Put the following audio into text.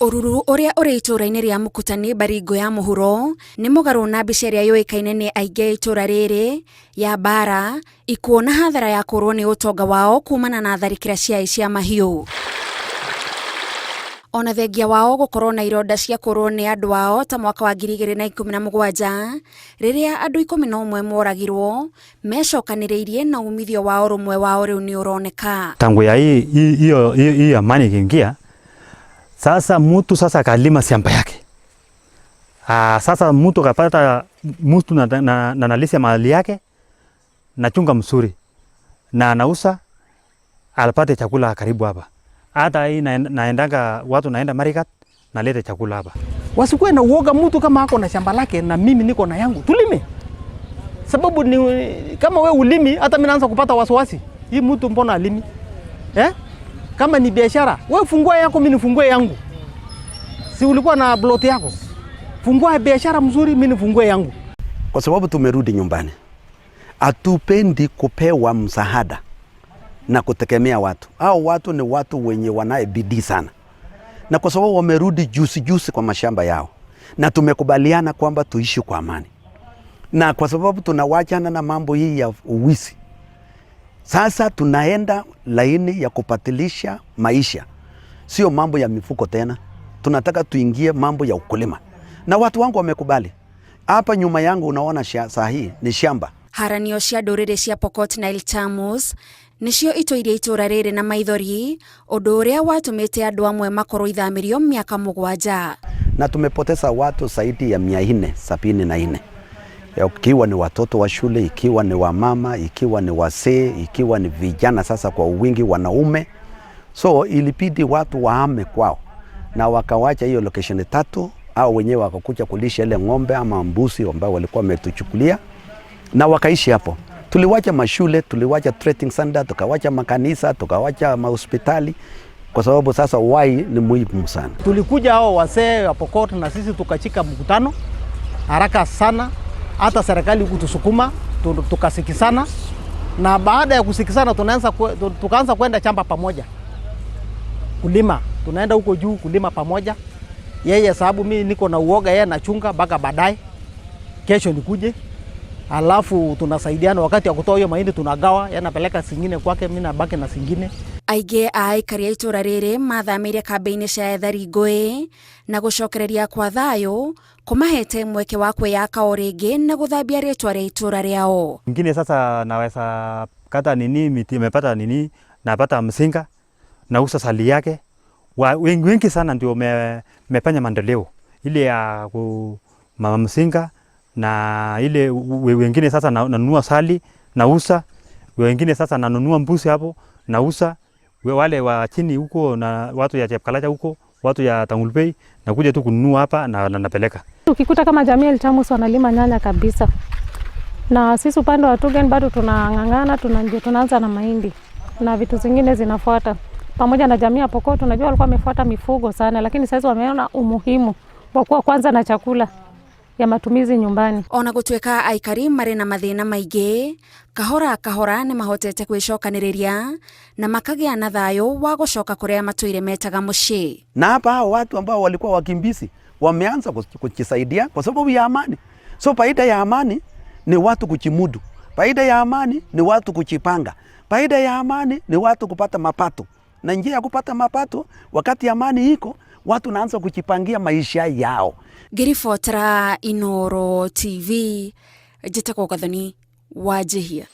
Ũruru ũrĩa ũrĩ itũũra-inĩ rĩa Mukutani Baringo ya mũhuro nĩ mũgarũ na mbica ĩrĩa yũĩkaine nĩ aingĩ a itũũra rĩrĩ ya mbara, ikuũ na hathara ya kũrwo nĩ ũtonga wao kumana na tharĩkĩra cia aici a mahiũ. Ona thengia wao gũkorwo na ironda cia kũrwo nĩ andũ ao ta mwaka wa 2017 rĩrĩa andũ 11 moragirwo mecokanĩrĩirie na umithio wa ũrũmwe wao rĩu nĩ ũroneka. Tangu ya hii amani ikiingia, sasa mtu sasa akalima shamba yake. Sasa mtu akapata mtu na nalisia mali yake na chunga mzuri na anauza alipate chakula karibu hapa. Hata hii naendanga watu naenda Marigat nalete chakula hapa. Wasikuwe na uoga, mtu kama ako na shamba lake na mimi niko na yangu, tulime. Sababu ni kama we ulimi, hata mimi naanza kupata wasiwasi. Hii mtu mbona alimi? Eh? Kama ni biashara, we fungua yako, mimi nifungue yangu. Si ulikuwa na plot yako? Fungua biashara mzuri, mimi nifungue yangu. Kwa sababu tumerudi nyumbani, hatupendi kupewa msaada na kutegemea watu. Hao watu ni watu wenye wanaye bidii sana, na kwa sababu wamerudi juzi juzi kwa mashamba yao, na tumekubaliana kwamba tuishi kwa amani, na kwa sababu tunawachana na mambo hii ya uwizi, sasa tunaenda laini ya kupatilisha maisha, sio mambo ya mifuko tena. Tunataka tuingie mambo ya ukulima, na watu wangu wamekubali. Hapa nyuma yangu unaona saa hii ni shamba. Haranio cia ndũrĩrĩ cia Pokot na Ilchamus nĩcio itũirie itũũra rĩrĩ na maithori, ũndũ ũrĩa watũmĩte andũ amwe makorwo ithamĩrio mĩaka 7. Na tumepoteza watu zaidi ya 474, ikiwa ni watoto wa shule, ikiwa ni wamama, ikiwa ni wazee, ikiwa ni vijana, sasa kwa wingi wanaume. So ilibidi watu wahame kwao na wakawacha hiyo location 3, au wenyewe wakakuja kulisha ile ng'ombe ama mbuzi ambao walikuwa wametuchukulia na wakaishi hapo. Tuliwacha mashule, tuliwacha trading center, tukawacha makanisa, tukawacha mahospitali kwa sababu sasa uhai ni muhimu sana. Tulikuja hao wasee wa Pokot na sisi tukachika mkutano haraka sana, hata serikali kutusukuma tukasikizana, na baada ya kusikizana tukaanza kwenda chamba pamoja kulima, tunaenda huko juu kulima pamoja. Yeye sababu mimi niko na uoga, yeye anachunga mpaka baadaye kesho nikuje, alafu tunasaidiana wakati wa kutoa hiyo mahindi tunagawa, yeye anapeleka singine kwake, mimi nabaki na singine. Aingĩ a aikari a itũũra rĩrĩ mathamĩire kambĩ-inĩ cia ethari ngũĩ na gũcokereria kwa thayũ kũmahete mweke wa kwĩyaka o rĩngĩ na gũthambia rĩtwa rĩa itũũra rĩao. Ingine sasa naweza kata nini miti imepata nini napata msinga nauza sali yake. Wengi, wengi sana ndio mefanya maendeleo ile ya mama msinga na ile wengine sasa nanunua sali nauza, wengine sasa nanunua mbuzi hapo nauza, wale wa chini huko na watu ya Chepkalacha huko, watu ya Tangulbei nakuja tu kununua hapa na napeleka. Ukikuta kama jamii ya Ilchamus wanalima nyanya kabisa, na sisi upande wa Tugen bado tunang'ang'ana, tunaanza na mahindi na vitu zingine zinafuata. Pamoja na jamii ya Pokot, tunajua walikuwa wamefuata mifugo sana, lakini sasa wameona umuhimu wa kuwa kwanza na chakula ya matumizi nyumbani. Ona gũtuĩka aikari marĩ na mathĩna maingĩ, kahora kahora nĩ mahotete kwĩcokanĩrĩria na makagĩa na thayũ wa gũcoka kũrĩa matũire metaga mũciĩ. Na hapa hao watu ambao walikuwa wakimbizi wameanza kujisaidia kwa sababu ya amani. So faida ya amani ni watu kujimudu, faida ya amani ni watu kujipanga, faida ya amani ni watu kupata mapato. Na njia ya kupata mapato wakati amani iko, watu naanza kujipangia maisha yao. Ngĩribotera Inooro TV, njĩtagwo Gathoni Wanjihia.